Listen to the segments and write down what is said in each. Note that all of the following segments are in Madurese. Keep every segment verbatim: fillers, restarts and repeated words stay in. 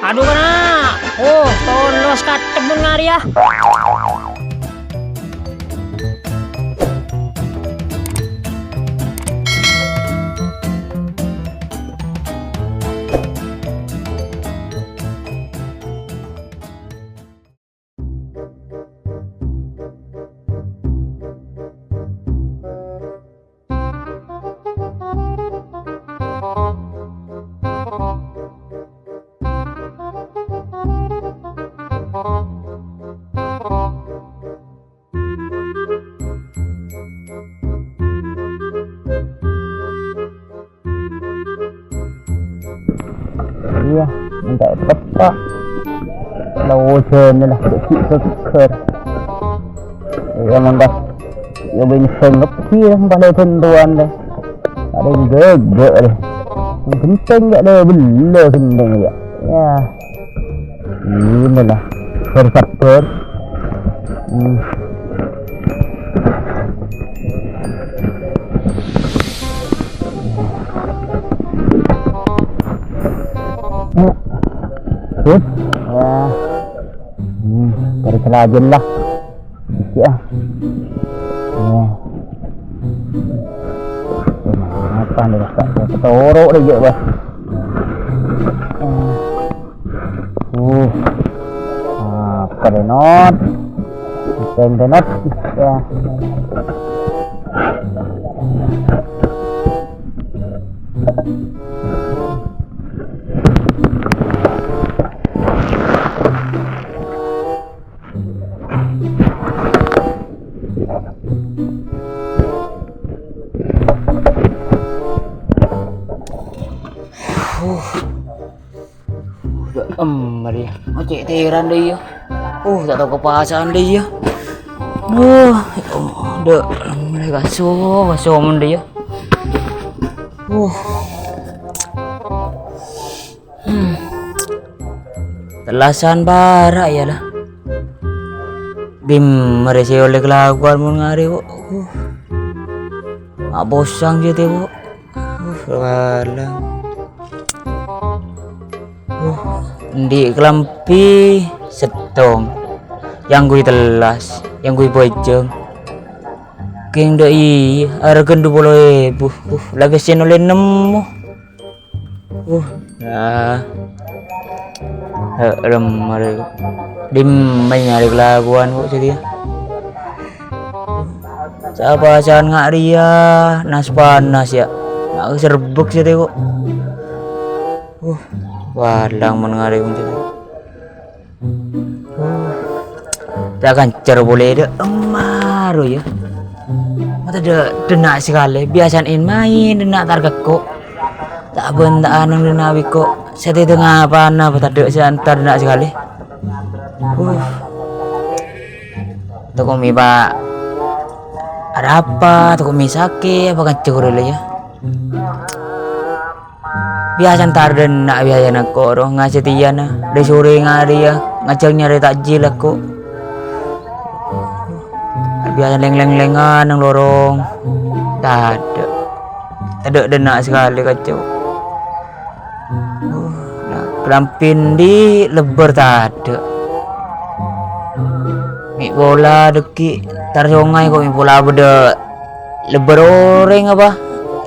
Adu, kana'! Oh, tolos katemmun ngarè, yâ. Iyâ, ènta' èpetta. La ojhân la, ghi' seggher. Iyâ, mon ta' iyâ bân sèngep sih, la, bâlâi tentowan la. Arèya ghâghâ la. Ghentèng ghi' la bellâ ghentèng ghi'. Iyâ. Inilah, sabbhâr-sabbhâr. Hmm. Yuk. Yâ. Hmm, dari selajeng lah. Yâ. Yâ. Apa nih, Pak? Ketoro' deh, Pak. Uh. Apa deh, Not? Ghentèng deh, Not. Yâ. Uh, dâ' emma rèya. Oh, cè' tèran dâ' iyâ. Uh, ta' tao ka pasa'an dâ' iyâ. Uh, dâ' emma rèya, kaso, kaso mon dâ' iyâ. Uh. Hmm. Tellasan para' yâ la. Dimma rè sè ollè kalakowan mon ngarè, Bu'. Uh. Ma' posang jâ tè, Bu'. Uh, wala. Uh, endi' kalambhi sèttong. Èyangghuy tellas, èyangghuy bhâjâng. Kèng dâ' iyâ, arghâna du polo èbu. Uh, la bessèna ollè nemmo. Uh, ah. He, remma rè. Dimma nyarè kalakowan, Bu', satèya. Sa-pasa'an nga' rèya, nas-panas, yâ. Nga' serbek satèya, Bu'. Uh, walang mon ngarè mon satèya. Ta' kèncèr polè dâ' emma ro, yâ. Mata dâ', dâ' enna' sakalè, biyasana èn-maèn dâ' enna' tar kèkko'. Ta' bân ta' anèng dâ' enna' bikko'. Sè tèdhâng apana bâ' tadâ' sè èntar dâ' enna' sakalè. Uh. Tako' mè' pa arapa, tako' mè' sakè', apa kèncèr polè, yâ. Biyasana tar dâ' enna' biyasana koro ngasètèyana, rè-sorè ngarèya ngajhâk nyarè takjil ako. Biyasana lèng-lèngan neng lorong. Tadâ'. Tadâ' dâ' enna' sakalè kacco. Nah, kalambhi endi' lebbâr tadâ'. Mè' pola dâggi' tar songay ko' mè' pola bâdâ lebbâr orèng apa?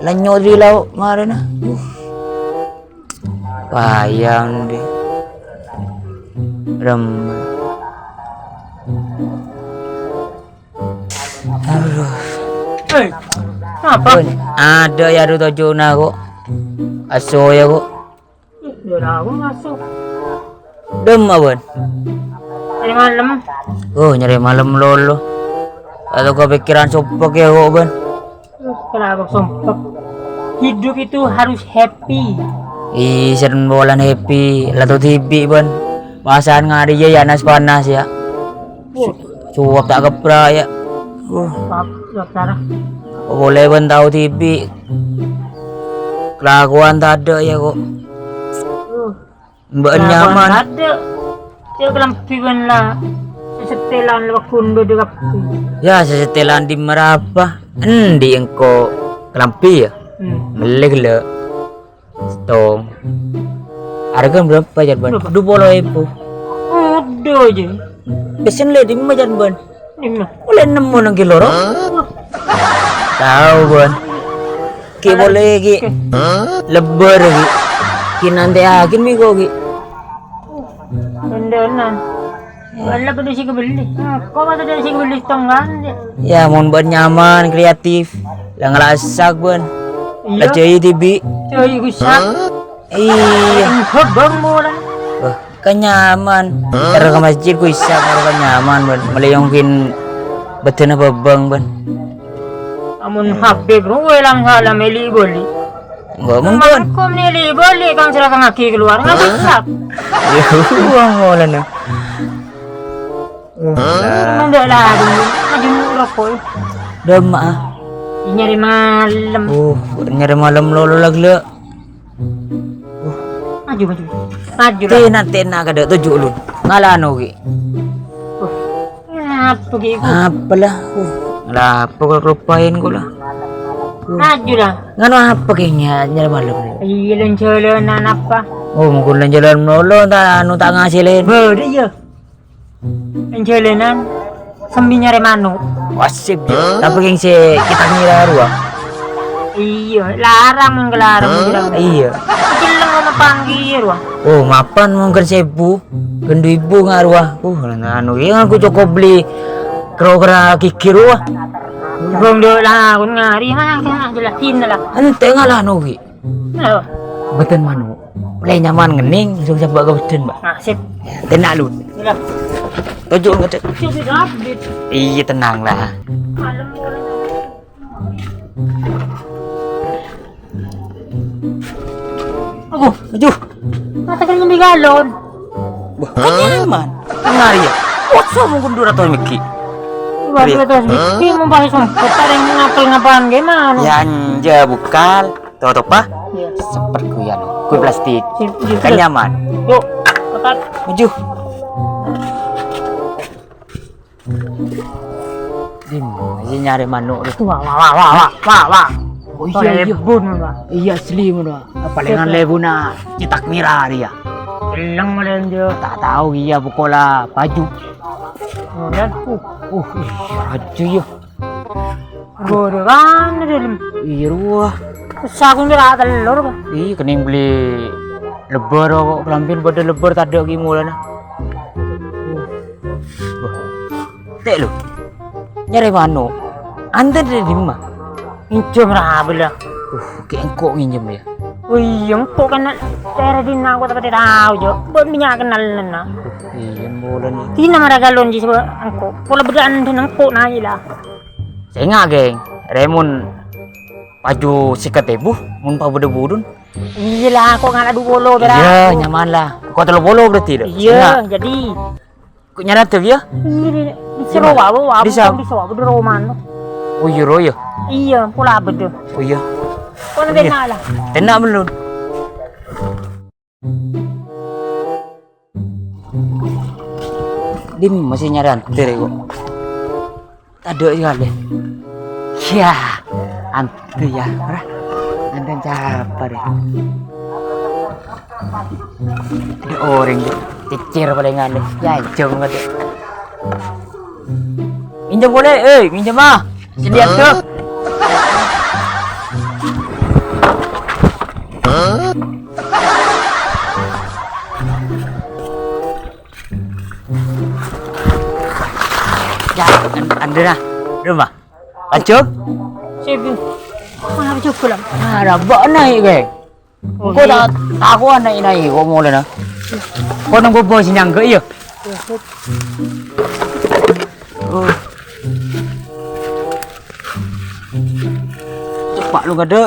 Lanyok dâri lao' marèna. Uh. Payah endi'. Rem. Aduh. Eh, apa? Bun, adâ' yâ du tojjhuna ko'. Aso yâ ko'. Ih, yâ ra, aku masuk. Dâmma, Bun? Nyarè malem. Oh, nyarè malem lolo. Atau kepikiran sompek yâ ko', Bun? Uh, kenapa sompek? Hidup itu harus happy. Ih, sèn polana happy. La tao dhibi', Bun. Pasa'an ngarèya yâ nas-panas yâ. Wah. Su-, suwâp ta' keppra yâ. Uh. Maaf, suwâp sara. Polè bân tao dhibi'. Kelakuan tadâ' yâ ko'. Uh. Mbak kelakuan nyaman. Tadâ'. Cè' kalambhi bân la. Sesetelan la ghun bâdâ kabbhi. Yâ, sesetelan dâri marapa? Endi' engko' kalambhi yâ? Hmm. Mellè ghellâ'. Settong. Arghâna bârâmpa, Jan, bân? Bârâmpa? Dupolo èbu. Adhu, jâ. Pèssèna lè dimma, Jan, bân? Dimma? Ollè nemmo neng kèlo, ro? Tao, bân. Ghi' polè, ghi'. Lebbâr, ghi'. Ghi' nantè'aghi mèko, ghi'. Bendhânan. Wala bâdâ sè èkabelli. Kok bâdâ sè èkabelli tonggan, yâ? Yâ, mon bân nyaman, kreatif. La ngalasak, bân. Iyâ. La jâi dhibi'. Jâi rusak. Iyâ. Bhâbâng polè. Wah, kan nyaman. Terro ka masjid ku isa, terro kan nyaman, bân. Mellè yong ghi' bâdâna bhâbâng, bân. Amun H P, bro, èlang salam èli bâli. Enggak mungkin. Aku mènèli bâli, kang sèra kang agi keluar, nggak bisa. Ya, uang polana. Ndak lah, maju rokok. Dâmma, ah. Nyarè malem. Oh, nyarè malem lolo la ghellâ'. Maju, maju. Maju lah. Tèna', tèna' kadâ' toju' lu. Ngalano ghi'. Apa ghi'? Apa lah? Uh, la apa kok lupain kaulâ? Maju lah. Nganu apa kèngèng nyarè malem? Iyâ, lan-jhâlânan apa? Oh, mungkin lan-jhâlânan lolo, ta' anu, ta' ngasilin. Bâdâ, iyâ. Lan-jhâlânan sambi nyarè mano'. Wasip, yâ. Tapi kèng sè kita ngira rowa. Iyâ, larang mon kelarang. Iyâ. Celleng ana panggi rowa. Oh, mapan mungkin sèbu. Ghândhu èbu nga' rowa. Uh, anu, iyâ, aku cokop beli kro-kra gigi rowa. Bong do' lakon ngari, mah, jelas, jelas, sini lah. Ente ngalah nogi. Lho. Beten mano'. Mulai nyaman ngening, langsung coba ke beden, Mbak. Nah, sip. Tenang lu. Iya. Tojo ngedek. Sip, sip, update. Iya, tenang lah. Malam orang. Aduh, aduh. Mata kan nyambi galon. Wah, kan nyaman. Ngari ya. Wah, so mungkin dua ratus miki. Dua ratus miki, mau bahas sempet, ada yang ngapel ngapaan gimana? Yanja bukal. Tutup, Pak. Iya. Sempet gue anu, gue plastik. Sip, sip, kan sip. Nyaman. Yuk, cepat. Maju. Dim, aja nyari manuk itu. Wah, wah, wah, wah, wah, wah, wah. Oh, iya, iya. Lebun, Pak. Iya, asli, Pak. Palingan lebuna cetak merah dia. Eleng, Pak, dia. Tak tahu, iya, pokola baju. Oh, dan, uh. Uh, iya, baju, iya. Gorengan dalam. Iya, wah. Terus aku ngira telur, Pak. Iya, kening beli lebar kok, kelampin pada lebar, tadha' ki mulana. Wah. Tek lu. Nyari mano'. Anten dari dimma? Nginjem rabe lah. Uh, kayak engkok nginjem ya. Oh iya, engkok kan daerah dina aku tak tahu, Jo. Buat minyak kenal nena. Iya, bulan. Dina mara galon di sebuah engkok. Pola bedaan dan engkok naik lah. Sènga', Geng. Remon paju sèket èbu, mon pabudhu-budhun. Iya lah, kok ngala' dhu polo, bera. Iya, nyaman lah. Kok tello polo berarti, lo? Iya, sènga'. Jadi. Kok nyarang tuh, ya? Iya, iya. Bisa rowa, rowa, bisa. Bisa rowa, bener rowa mana? Oh, iya, rowa, ya? Iya, pola bedo. Oh, iya. Kok nanti ngalah? Tenang belum? Dim masih nyari antir kok. Tadha' sakale. Ya, antir ya. Ora. Antir siapa deh? Ada orang deh. Cecer palingan deh. Ya, jam ngadek. Minjem boleh, eh, minjem ah. Sedian tuh. Ya, an-, andena. Rumah. Lanjut. Sip. Mana juga lah. Ada bak naik, Geng. Oh, engko iya. Tak, tak aku naik-naik kok mulai nah. Kok nunggu bos nyangga, iya? Oh. Cepak lu, Gede.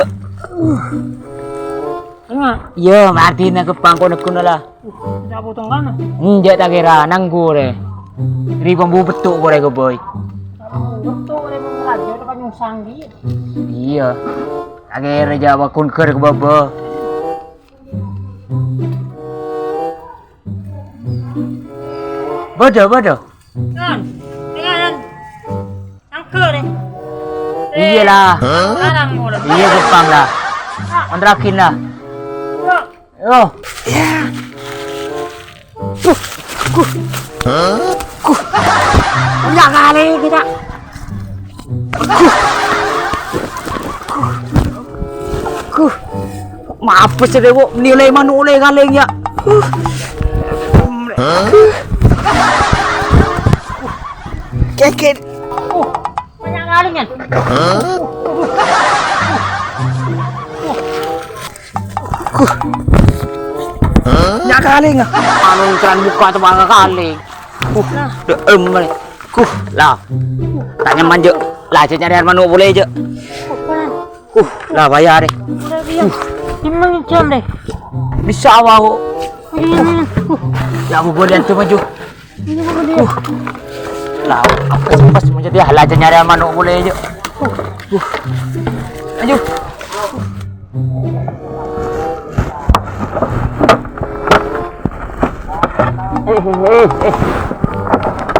Enggak. Iya, mati nak ke pangko nekun lah. Uh, tidak potong kan? Enggak tak kira, nanggu deh. Ri pembu betuk kore ke boy. Betuk deh, mau raja itu kan nyusang dia. Iya. Akhirnya Jawa kun ker ke baba. Bada, bada. Kan, dengan angker deh. Iyalah. Larang mulu. Iya, Jepang lah. Kontrakin lah. Yuk. Yo. Ya. Kuh, kuh. Kuh. Nya' kalèng kita. Kuh. Kuh. Kuh. Maaf, sih, Debo. Nilai mano' ollè kalèng, ya. Kuh. Kèkè'. Kuh. Bânnya' kalèng, kan? Nya' kalèng, ah. Anu, cèran bukka' teppa' kalèng. Uh, dâ'em, kalèng. Kuh, la. Ta' nyaman, Jâ'. La, jâ' nyarè mano' polè, Jâ'. Kuh, la, bâjâ, rè. Dimma, Jâ', rè? Bisa, wa, kok. Iya, iya. Ya, bu, boleh antum maju. Lah, apa sih pas mau jadi halaja nyari mano' polè, Jâ'? Uh, ayo. Eh, eh, eh, eh.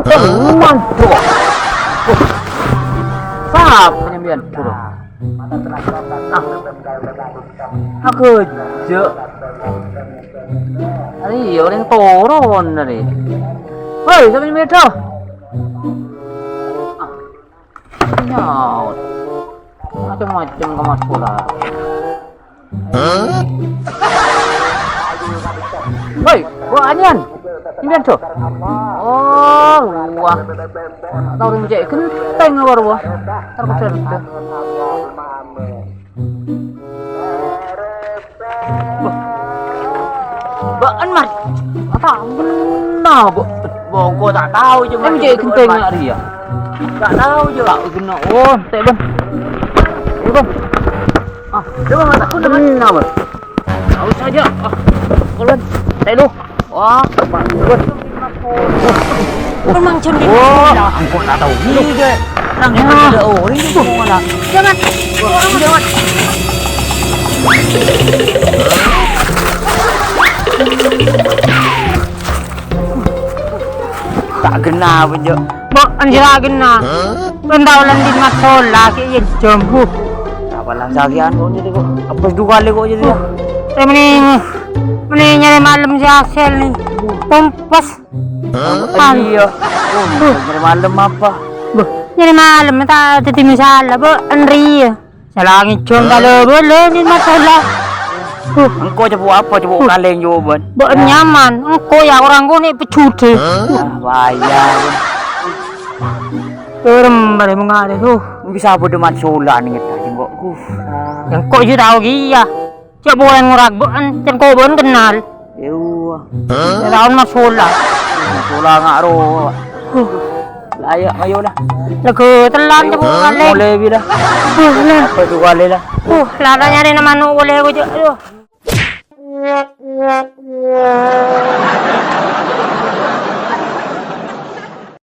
Teman, bro. Sapa nyambiyan, bro? Aku, Jâ'. Ari, orèng toron, ari. Woi, sapa nyambi, Dâ? Nyaot. Macem-macem ka Mas Pola. Woi, wa, anian. Nyambi, Dâ. Oh, wah. Tao orèng cè' ghentèng, wah, wah. Tar kejar, Dâ. Bâ'en, Mar. Ta' kenna, Bu. Bâ', engko' ta' tao, Jâ'. Em, cè' ghentèng, Mar, rèya. Ta' tao, Jâ'. Ta' kenna. Oh, tè', Bân. Tè', Bân. Ah, coba mata aku, Bân. Kenna, Bân. Ta' osa, Jâ'. Ah, Bân. Tè', lu. Wah, Pak, Bos. Memang jendela. Wah, engko' ta' tao. Ini, Dek. Nang ada orang itu mau lah. Jangan. Wah, jangan. Ta' kenna, Bun, Jâ'. Bâ'en jâ' ta' kenna. Bâ'en tao lan dimma sola, kè' iyâ jambu. Apa lang sakian kok jadi kok. Apes dua kali kok jadi ya. Saya mending, mending nyarè malem si Asel nih. Pompes. Hah? Iya. Oh, nyarè malem apa? Bâh, nyarè malem ta' dhâddhi masalah, bâ'en rèya. Salangi jhân talo bâlâ ni masalah. Huh. Engko' coba apa? Coba kalèng jawaban. Bâ'en nyaman. Engko' ya orang kone pejudi. Ah, bahaya. Kerem bare mengare, huh. Bisa apa deman sola nih, tadi kok. Uh. Engko' jâ' tao kèya. Cè' polè ngorak bâ'en, cè' ko bâ'en kennal. Ewa. Laon masola. Masola nga' ro. Huh. Lah, ayo, ayo lah. Lego telan, cè' polè. Mulai bi lah. Huh, lah. Apa itu kali lah? Huh, lara nyarè mano' polè ko, Cè'. Aduh.